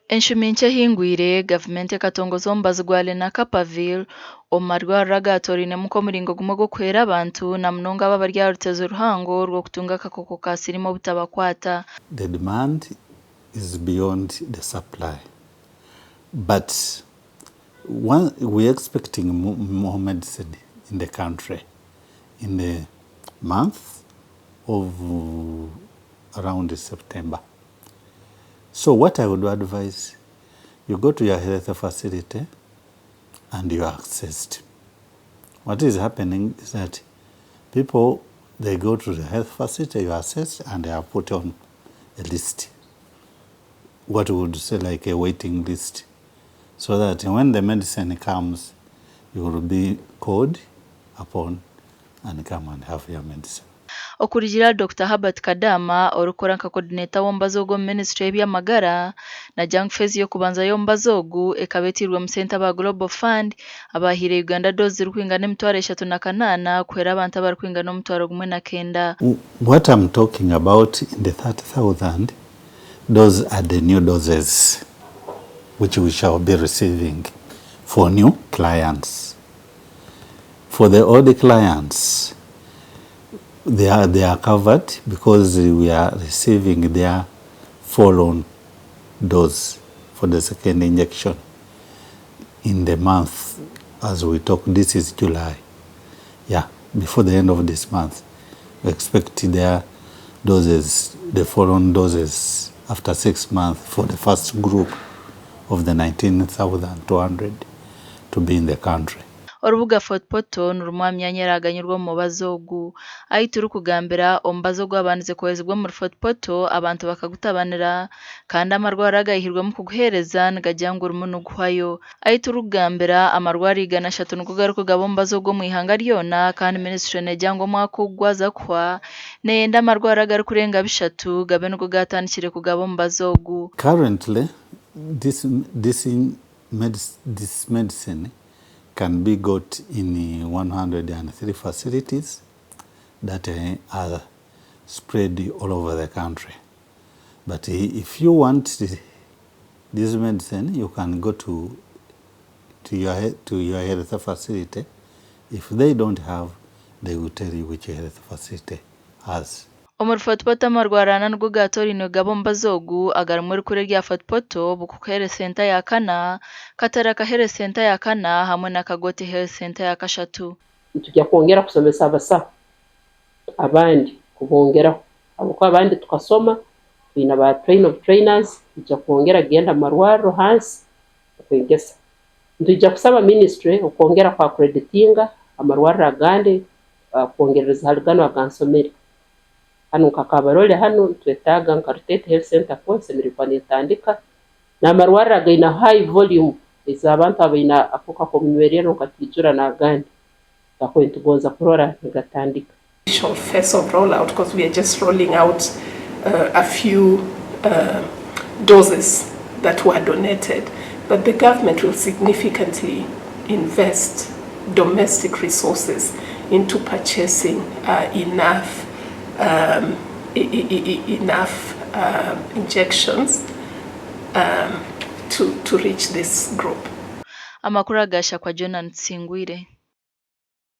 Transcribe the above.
Enshumi nkye ehingwire, gavumenti ekatongoza omubazi gwa Lenacapavir omu marwariro agaatoorainemu nk'omuringo gumwe gw'okuhwera abantu na munonga abo abari aha rutezo ruhango rw'okutunga akakooko ka siriimu obutabakwata. The demand is beyond the supply but one we expecting more medicine in the country in the month of around September. So what I would advise, you go to your health facility and you are assessed. What is happening is that people, they go to the health facility, you are assessed and they are put on a list. What we would say like a waiting list. So that when the medicine comes, you will be called upon and come and have your medicine. Okurugiirira ahari Dokita Herbert Kadama, orikukora nka coordinator w'omubazi ogu omu minisiture y'eby'amagara, naagira ngu feezi y'okubanza y'omubazi ogu ekaba etairwemu sente aba Global Fund abahaire Uganda doozi zirikwingana 3800 kuhwera abantu abarikwingana 1900. What I'm talking about in the 30,000, those are the new doses which we shall be receiving for new clients. For the old clients, they are covered because we are receiving their follow-on dose for the second injection in the month as we talk. This is July. Yeah, before the end of this month, we expect their doses, the follow-on doses after 6 months for the first group of the 19,200 to be in the country. Orubuga Fort Portal ni rumwe aha myanya eraganyirwa omu mubazi ogu. Ahu turikugambira omubazi ogwabandize kuheerezibwa omuri Fort Portal abantu bakagutabanira kandi amarwariro agahirwemu kuguheereza nigagira ngu gurimu niguhwayo. Ahu turikugambira amarwariro 300 nigo garikugaba omubazi ogu omu ihanga ryona kandi minisiture neegira ngu omwaka ogu gwaza kuhwa neyenda amarwariro agarikurenga 300 gabe nigo gatandikire kugaba omubazi ogu. Currently, this medicine can be got in 103 facilities that are spread all over the country. But if you want this medicine, you can go to your health facility. If they don't have, they will tell you which health facility has. Omuri Fort Portal amarwariro ana nigo gaatoorainwe kugaba omubazi ogu agarimu erikuru erya Fort Portal, Bukuku Health Centre ya kana, Kataraka Health Centre ya kana hamwe na Kagoti Health Centre ya kashatu. Nitujya kwongera kusomesa abasaho abandi kubongeraho habwokuba abandi tukasoma twine ba train of trainers. Tujya kwongera kugenda mu marwariro hansi okwegesa. Nitwija kusaba ministry okwongera ku accreditinga amarwariro agandi kwongerereza hali ganu agansomere hanu nka Kabarole. Hanu nitwetaaga nka Rutete Health Center ko esemeriire kuba netandika n'amarwariro againe high volume ez'abantu abaine akahuka k'omunywererro nka Kijura n'agandi gakuba nitugonza kurora nigatandika. Initial phase of rollout, because we are just rolling out a few doses that were donated. But the government will significantly invest domestic resources into purchasing enough injections to reach this group. Amakuru agashakwa Jonan Tusingwire.